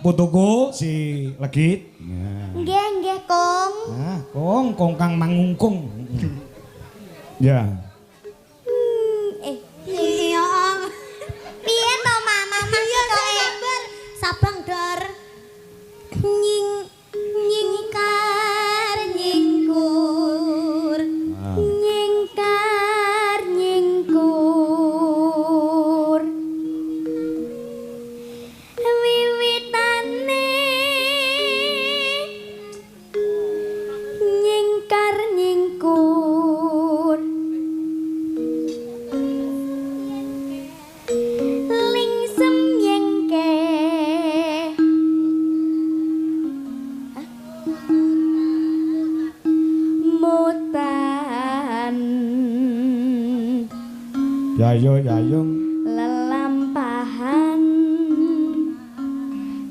Putuku si Legit. Ya. Nggih, nggih, Kong. Nah, Kong, Kong kang mangungkung. Ya. Eh, Iya. Piye to, Mama? Iya, sabar. Sabang, Dor. Nying nyingkar nyingkur. Ah. Nyingkar nyingkur. Wiwitane nyingkar nyingkur. Lingsem yengke. Mutan. Yayo yayung.